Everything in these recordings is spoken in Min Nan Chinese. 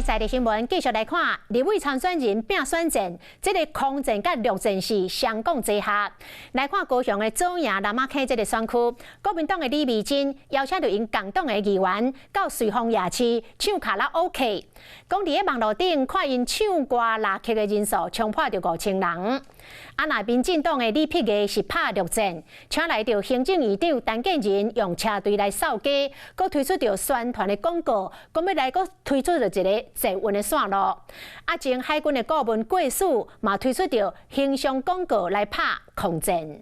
在地新聞繼續來看，立委參選人拼選戰，這个空戰佮陸戰是雙管齊下。來看高雄的左營楠仔坑這个選區，國民黨的李美珍邀請著𪜶共黨的議員到瑞豐夜市唱卡拉 OK，講佇咧網路頂看𪜶唱歌拉客的人數衝破著5000人。啊，若民進黨的李碧月是拍陸戰，請來著行政院長陳建仁用車隊來掃街，閣推出著宣傳的廣告，講欲來閣推出著一个捷運的線路。啊，前海軍的顧問郭璽嘛推出著形象廣告來拍空戰。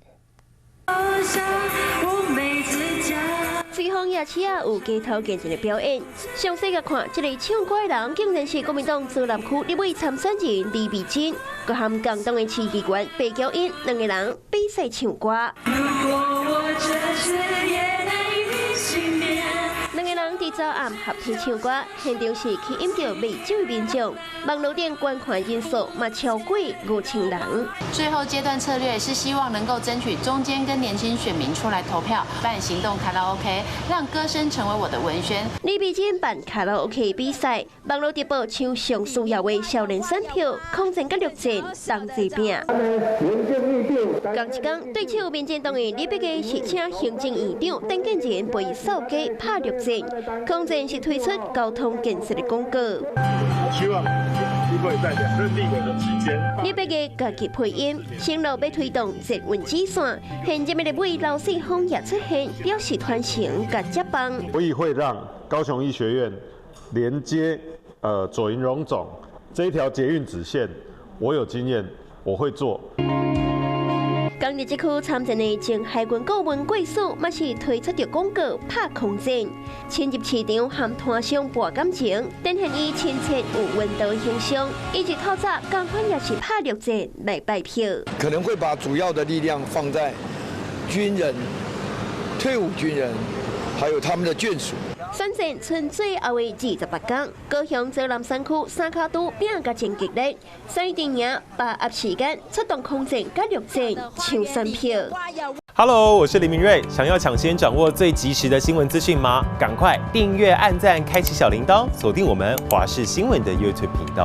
瑞豐夜市啊，有街頭藝人的表演。詳細共看，這个唱歌的人竟然是國民黨左南區立委參選人李美珍，閣和共黨的市議員白嬌英兩个人比賽唱歌。如果我這次也能兩个人佇早暗合體唱歌，現場是吸引著袂少的民眾，網路頂觀看人數嘛超過5000人。最後階段策略是希望能夠爭取中間跟年輕選民出來投票，辦行動卡拉 OK，讓歌聲成為我的文宣。李美珍辦卡拉 OK 比賽，網路直播搶上需要的少年選票，空戰佮陸戰同齊拼。仝一工對手民進黨的李碧月是請行政院長陳建仁陪伊掃街拍陸戰，空戰是推出交通建設的廣告。希望立委在兩任立委的期間，李碧月家己配音，承諾欲推動捷運支線。現任的立委劉世鋒也出現，表示傳承佮接棒。我也會讓高雄醫學院連接左營榮總這一條捷運支線，我有經驗，我會做。今日這區參戰的前海軍顧問郭璽，嘛是推出著廣告拍空戰，深入市場和攤商搏感情，展現伊親切有溫度的形象。以及透早，仝款也是拍陸戰來拜票。可能會把主要的力量放在軍人、退伍軍人，還有他們的眷屬。選戰賰最後的28工，高雄左南選區三跤拄拚共真激烈，所以陣營把握時間出動空戰佮陸戰搶選票。 Hello，我是林明瑞，想要搶先掌握最及時的新聞資訊嗎？趕快訂閱、按讚、開啟小鈴鐺，鎖定我們華視新聞的 YouTube 頻道。